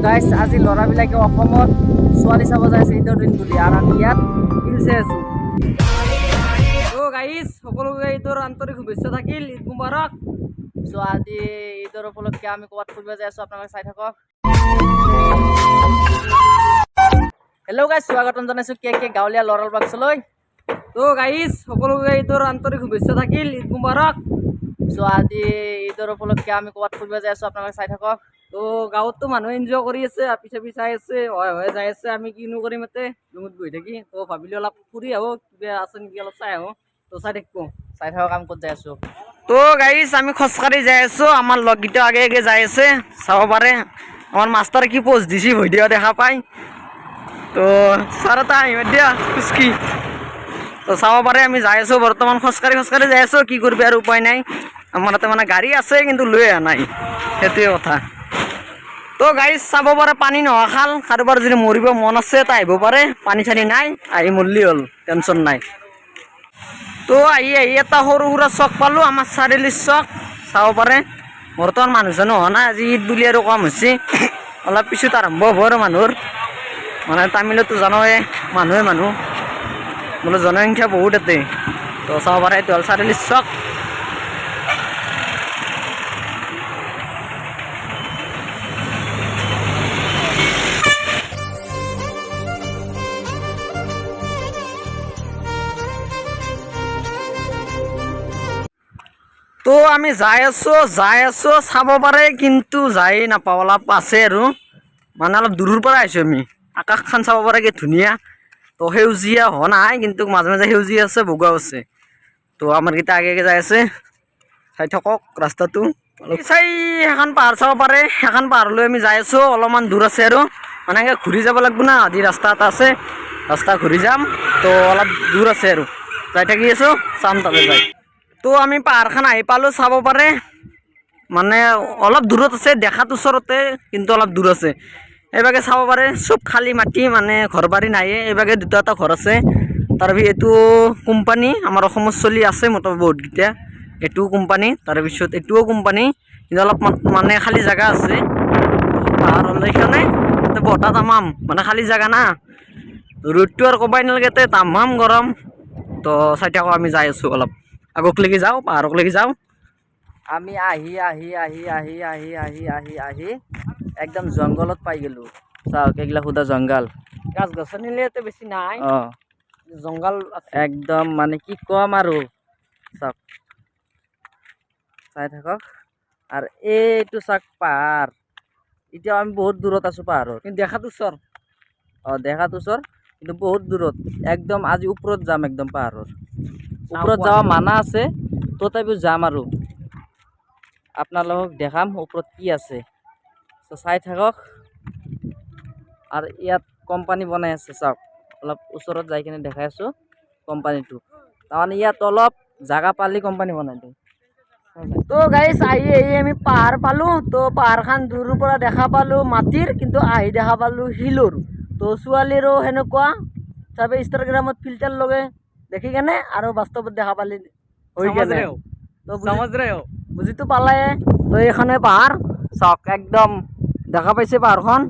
গাইছ, আজি ল'ৰাবিলাকে অসমত ছোৱালী চাব যাই আছে ঈদৰ দিন বুলি আৰু আমি ইয়াত শিল চাই আছোঁ। তো গাইছ, সকলোকে ঈদৰ আন্তৰিক শুভেচ্ছা থাকিল, ঈদ মুবাৰক। চ' আজি ঈদৰ উপলক্ষে আমি ক'ৰবাত ফুৰিব যাই আছোঁ, আপোনালোকে চাই থাকক। হেল্ল' গাইছ, স্বাগতম জনাইছোঁ কে কে গাঁৱলীয়া ল'ৰাৰ বাক্সলৈ। তো গাইছ, সকলোকে ঈদৰ আন্তৰিক শুভেচ্ছা থাকিল, ঈদ মুবাৰক। চ' আজি ঈদৰ উপলক্ষে আমি ক'ৰবাত ফুৰিব যাই আছোঁ, আপোনালোকে চাই থাকক। তো গাঁৱততো মানুহে এনজয় কৰি আছে, পিছে পিছে চাই আছে, হয় হয় যাই আছে। আমি কিনো কৰিম ইয়াতে ৰুমত বহি থাকি? তো ভাবিলোঁ অলপ ফুৰি আহোঁ, কিবা আছে নেকি অলপ চাই আহোঁ। তো চাই থাকিব, চাই থাকক আমি ক'ত যাই আছোঁ। তো গাইছ, আমি খোজকাঢ়ি যাই আছোঁ, আমাৰ লগকেইটা আগে আগে যাই আছে। চাব পাৰে আমাৰ মাষ্টাৰ কি প'জ দিছি, ভিডিঅ' দেখা পায়। তো ছাৰ এটা আহিব দিয়া খোজকি। তো চাব পাৰে আমি যাই আছোঁ বৰ্তমান, খোজকাঢ়ি খোজকাঢ়ি যাই আছোঁ। কি কৰিবি আৰু, উপায় নাই। আমাৰ তাতে মানে গাড়ী আছে কিন্তু লৈ অহা নাই, সেইটোৱে কথা। তো গাইছ, চাব পাৰে পানী নোহোৱা খাল। কাৰোবাৰ যদি মৰিব মন আছে তা আহিব পাৰে, পানী চানী নাই, আহি মৰলি হ'ল, টেনশ্যন নাই। তো আহি আহি এটা সৰু সুৰা চক পালোঁ, আমাৰ চাৰিআলিৰ চক। চাব পাৰে বৰ্তমান মানুহ চানুহ হোৱা নাই, আজি ঈদ বুলি আৰু কম হৈছে। অলপ পিছত আৰম্ভ হ'ব আৰু মানুহৰ। মানে তামিলতো জানৱে, মানুহে মানুহ, বোলে জনসংখ্যা বহুত ইয়াতে। তো চাব পাৰে এইটো হ'ল চাৰিআলিৰ চক। তো আমি যাই আছোঁ, যাই আছোঁ, চাব পাৰে কিন্তু যাই নাপাওঁ, অলপ আছে আৰু মানে অলপ দূৰৰ পৰা আহিছোঁ আমি। আকাশখন চাব পাৰে কি ধুনীয়া। তো সেউজীয়া হোৱা নাই কিন্তু মাজে মাজে সেউজীয়া আছে, বগাও আছে। তো আমাৰকেইটা আগে আগে যাই আছে, চাই থাকক ৰাস্তাটো অলপ। চাই সেইখন পাহাৰ চাব পাৰে, সেইখন পাহাৰলৈ আমি যাই আছোঁ, অলপমান দূৰ আছে আৰু মানে এনেকৈ ঘূৰি যাব লাগিব না, আদি ৰাস্তা এটা আছে, ৰাস্তা ঘূৰি যাম। তো অলপ দূৰ আছে আৰু যাই থাকি আছোঁ, চাম তাতে যাই। তো আমি পাহাৰখন আহি পালোঁ, চাব পাৰে মানে অলপ দূৰত আছে, দেখাত ওচৰতে কিন্তু অলপ দূৰ আছে। এইভাগে চাব পাৰে চব খালী মাটি, মানে ঘৰ বাৰী নাইয়ে। এইভাগে দুটা এটা ঘৰ আছে। তাৰপিছত এইটো কোম্পানী আমাৰ অসমত চলি আছে মোটামুটি বহুতকেইটা, এইটোও কোম্পানী, তাৰপিছত এইটোও কোম্পানী, কিন্তু অলপ মানে খালী জেগা আছে। পাহাৰ হ'লে সেইকাৰণে তাতে বতাহ তামাম, মানে খালী জেগা না, ৰ'দটো আৰু ক'বাই নালাগে, তাতে তামাম গৰম। তো চাই থাকোঁ, আমি যাই আছোঁ, অলপ আগকলৈকে যাওঁ, পাহাৰকলৈকে যাওঁ। আমি আহি আহি আহি আহি আহি আহি আহি আহি একদম জংঘলত পাই গ'লো। চাওক এইগিলা সুদা জংঘল, গাছ গছনি ইয়াতে বেছি নাই, অঁ, জংঘল আছে একদম মানে কি ক'ম আৰু। চাওক, চাই থাকক। আৰু এইটো চাওক পাহাৰ, এতিয়া আমি বহুত দূৰত আছোঁ পাহাৰত। কিন্তু দেখাত ওচৰ। অঁ, দেখাত ওচৰ কিন্তু বহুত দূৰত। একদম আজি ওপৰত যাম, একদম পাহাৰৰ ওপৰত যাব মানা আছে, তথাপিও যাম আৰু আপোনালোকক দেখাম ওপৰত কি আছে। চ' চাই থাকক। আৰু ইয়াত কোম্পানী বনাই আছে, চাওক অলপ ওচৰত যাই কিনে দেখাই আছোঁ কোম্পানীটো। তাৰমানে ইয়াত অলপ জাগা পালি কোম্পানী বনাই দিয়ে। তো গাইছ, আহি আহি আমি পাহাৰ পালোঁ। তো পাহাৰখন দূৰৰ পৰা দেখা পালোঁ মাটিৰ, কিন্তু আহি দেখা পালোঁ শিলৰ। তো ছোৱালীৰো সেনেকুৱা চবে ইনষ্টাগ্ৰামত ফিল্টাৰ লগাই দেখি কেনে আৰু বাস্তৱত দেখা পালি হৈ কেনে তো বুজিতো পালায়ে। তো এইখনে পাহাৰ, চাওক একদম দেখা পাইছে পাহাৰখন,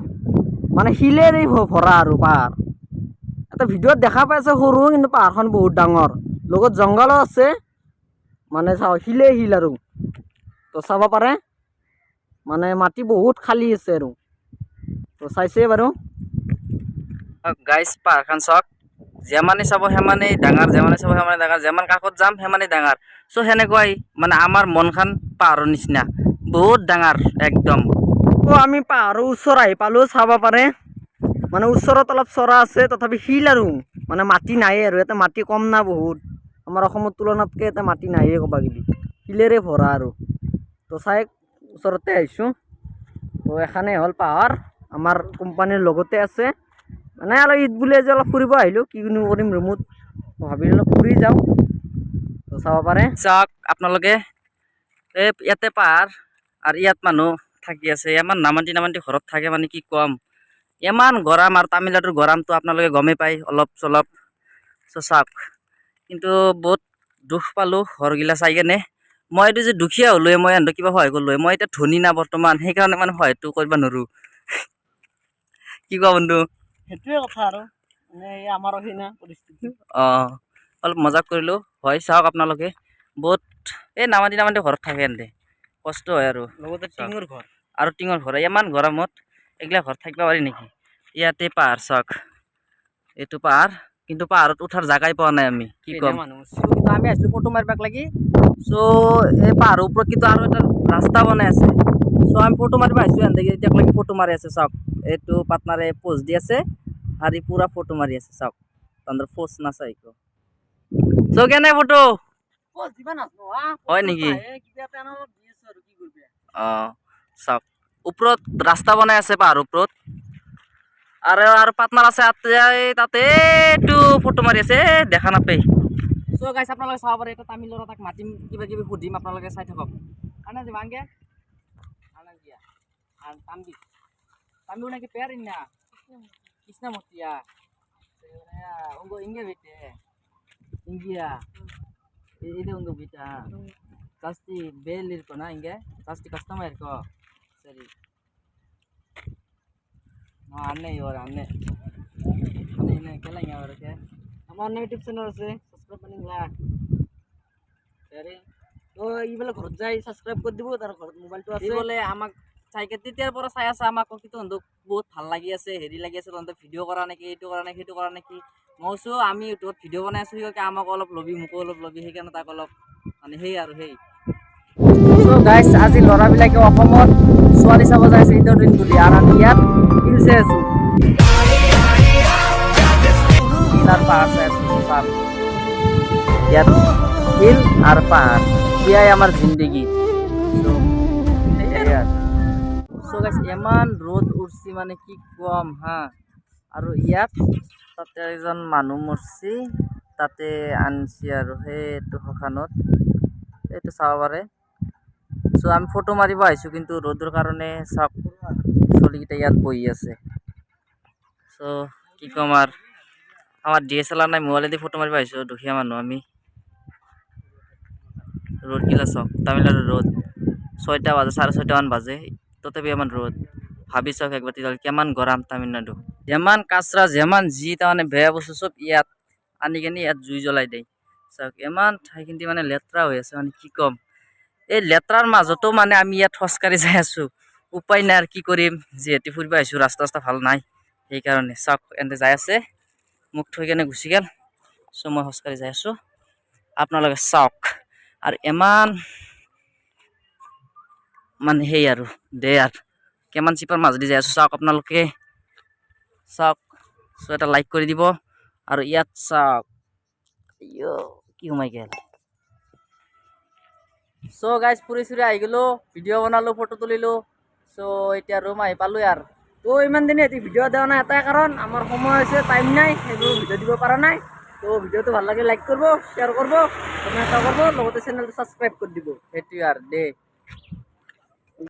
মানে শিলেৰে ভৰা আৰু পাহাৰ। এটা ভিডিঅ'ত দেখা পাইছে সৰু, কিন্তু পাহাৰখন বহুত ডাঙৰ, লগত জংঘলো আছে, মানে চাওক শিলে শিল আৰু। তো চাব পাৰে মানে মাটি বহুত খালী আছে আৰু। তো চাইছে বাৰু গাইছ, পাহাৰখন চাওক, যিমানে চাব সিমানেই ডাঙৰ, যিমানে চাব সিমানেই ডাঙৰ, যিমান কাষত যাম সিমানেই ডাঙৰ। চ' সেনেকুৱাই মানে আমাৰ মনখন পাহাৰৰ নিচিনা, বহুত ডাঙৰ একদম। তো আমি পাহাৰৰ ওচৰ আহি পালোঁ, চাব পাৰে মানে ওচৰত অলপ চৰা আছে, তথাপি শিল আৰু মানে মাটি নায়েই আৰু। ইয়াতে মাটি কম না বহুত, আমাৰ অসমৰ তুলনাতকৈ ইয়াতে মাটি নায়েই ক'ব গ'লে, শিলেৰে ভৰা আৰু। তো চাই ওচৰতে আহিছোঁ। তো এখানে হ'ল পাহাৰ, আমাৰ কোম্পানীৰ লগতে আছে। মানে আৰু ঈদ বুলি আজি অলপ ফুৰিব আহিলোঁ, কিনো কৰিম ৰুমত, ভাবিলোঁ অলপ ফুৰি যাওঁ। তো চাব পাৰে চাওক আপোনালোকে, এই ইয়াতে পাহাৰ আৰু ইয়াত মানুহ থাকি আছে। ইমান নামান্তি নামান্তি ঘৰত থাকে, মানে কি ক'ম, ইমান গৰম। আৰু তামিলনাডুৰ গৰমটো আপোনালোকে গমেই পায় অলপ চলপ। চ' চাওক, কিন্তু বহুত দুখ পালোঁ ঘৰগিলা চাই কেনে। মই এইটো যে দুখীয়া হ'লোৱে মই এহঁতক কিবা সহায় কৰিলোঁ। মই এতিয়া ধনী না বৰ্তমান, সেইকাৰণে মানে সহায়টো কৰিব নোৱাৰোঁ। কি কোৱা বন্ধু? সেইটোৱে কথা আৰু মানে এই আমাৰো সেই না পৰিস্থিতি। অঁ, অলপ মজাক কৰিলোঁ হয়। চাওক আপোনালোকে, বহুত এই নামাতি নামাতি ঘৰত থাকে এন্তে, কষ্ট হয় আৰু। লগতে টিঙৰ ঘৰ। আৰু টিঙৰ ঘৰ, ইমান গৰমত এইগিলা ঘৰত থাকিব পাৰি নেকি? ইয়াতে পাহাৰ চাওক, এইটো পাহাৰ, কিন্তু পাহাৰত উঠাৰ জাগাই পোৱা নাই আমি, কি ক'ম। মানুহ। কিন্তু আমি আহিছিলোঁ ফটো মাৰিবাক লাগি। চ' এই পাহাৰৰ ওপৰত কিন্তু আৰু এটা ৰাস্তা বনাই আছে। চ' আমি ফটো মাৰিব আহিছোঁ, এহেঁতে এতিয়ালৈকে ফটো মাৰি আছে। চাওক, এইটো পাৰ্টনাৰে প'জ দি আছে আৰু ই পুৰা ফটো মাৰি আছে। চাওক, তাহাঁতৰ প'জ নাচাই। চ' কেনে ফটো? দিবা নাজানো হা। হয় নেকি? কিবা এটা অলপ দি আছো আৰু কি কৰিবি। অঁ, চাওক, ওপৰত ৰাস্তা বনাই আছে পাহাৰৰ ওপৰত আৰু পাৰ্টনাৰ আছে তাতে, তাতে এইটো ফটো মাৰি আছে, এই দেখা নাপায়। চ' গাইছ, আপোনালোকে চাব পাৰে, এটা তামিল ল'ৰা, তাক মাতিম, কিবা কিবি সুধিম, আপোনালোকে চাই থাকক। அண்ணாச்சி வாங்க. அண்ணாச்சியா? தம்பி, தம்பி, உனக்கு பேர் என்ன? கிருஷ்ணமூர்த்தியா? சரி, உங்க எங்க வீட்டு? இங்கேயா? இது உங்க வீட்டா? ஜாஸ்தி வெயில் இருக்கும்னா இங்க ஜாஸ்தி கஷ்டமா இருக்கும். சரி, அண்ணன், ஒரு அண்ணன், அண்ணன் என்ன கேளுங்க அவருக்கு. আমাৰ অন্য ইউটিউব চেনেল আছে, ছাবস্ক্ৰাইব பண்ணீங்களா? সৰি, তো ইফালে ঘৰত যাই ছাবস্ক্ৰাইব কৰি দিব, তাৰ ঘৰত মোবাইলটো সি আছে। বোলে আমাক চাইকে তেতিয়াৰ পৰা চাই আছে আমাক, কিন্তু তহঁতক বহুত ভাল লাগি আছে, হেৰি লাগি আছে, তহঁতে ভিডিঅ' কৰা নেকি, এইটো কৰা নেকি, সেইটো কৰা নেকি। মই কৈছোঁ আমি ইউটিউবত ভিডিঅ' বনাই আছোঁ। সি কয় আমাক অলপ ল'বি, মোকো অলপ ল'বি, সেইকাৰণে তাক অলপ মানে সেই আৰু সেই। চ' গাইছ, আজি ল'ৰাবিলাকে অসমত ছোৱালী চাব যাই আছে ঈদৰ দিন বুলি, আৰু আমি ইয়াত শিল চাই আছোঁ, শিল আৰু পাহাৰ চাই আছোঁ। চাওক, ইয়াত শিল আৰু পাহাৰ, সেয়াই আমাৰ জিন্দগী। চ' গাইছ, ইমান ৰ'দ উঠছি, মানে কি কম হা। আৰু ইয়াত তাতে এজন মানুহ মৰছি, তাতে আনছি আৰু সেইটো শ্মশানত, এইটো চাব পাৰে। চ' আমি ফটো মাৰিব আহিছোঁ, কিন্তু ৰ'দৰ কাৰণে চাওক, চলিকেইটা ইয়াত বহি আছে। চ' কি ক'ম আৰু, আমাৰ ডিএছএলআৰ নাই, মোবাইলেদি ফটো মাৰিব আহিছোঁ, দুখীয়া মানুহ আমি। ৰ'দগিলা চাওক, তামিলনাডুৰ ৰ'দ। 6টা বাজে, 6:30মান বাজে, তথাপি ইমান ৰ'দ। ভাবি চাওক একবাৰ তেতিয়াহ'লে কিমান গৰম তামিলনাডু। যিমান কাচৰা, যিমান যি তাৰমানে বেয়া বস্তু চব ইয়াত আনি কেনে ইয়াত জুই জ্বলাই দিয়ে। চাওক, ইমান ঠাইখিনি মানে লেতেৰা হৈ আছে, মানে কি ক'ম। এই লেতেৰাৰ মাজতো মানে আমি ইয়াত খোজকাঢ়ি যাই আছোঁ। উপায় নাই আৰু কি কৰিম, যিহেতু ফুৰিব আহিছোঁ, ৰাস্তা চাস্তা ভাল নাই সেইকাৰণে। চাওক, এহেঁতে যাই আছে, মোক থৈ কেনে গুচি গ'ল। চ' মই খোজকাঢ়ি যাই আছোঁ, আপোনালোকে চাওক। আৰু ইমান মানে সেই আৰু দে আৰু কিমান চিপাৰ মাজেদি যাই আছোঁ, চাওক আপোনালোকে, চাওক। চ' এটা লাইক কৰি দিব। আৰু ইয়াত চাওক, ইয় কি সোমাই গ'ল। চ' গাইজ, ফুৰি চুৰি আহি গ'লো, ভিডিঅ' বনালোঁ, ফটো তুলিলোঁ। চ' এতিয়া ৰুম আহি পালোঁ আৰু। তো ইমান দিনে এটি ভিডিঅ' দিয়া নাই এটাই কাৰণ, আমাৰ সময় হৈছে, টাইম নাই, সেইবোৰ ভিডিঅ' দিব পৰা নাই। তো ভিডিঅ'টো ভাল লাগে লাইক কৰিব, শ্বেয়াৰ কৰিব, কমেণ্ট এটা কৰিব, লগতে চেনেলটো ছাবস্ক্ৰাইব কৰি দিব। সেইটোৱে আৰু দে।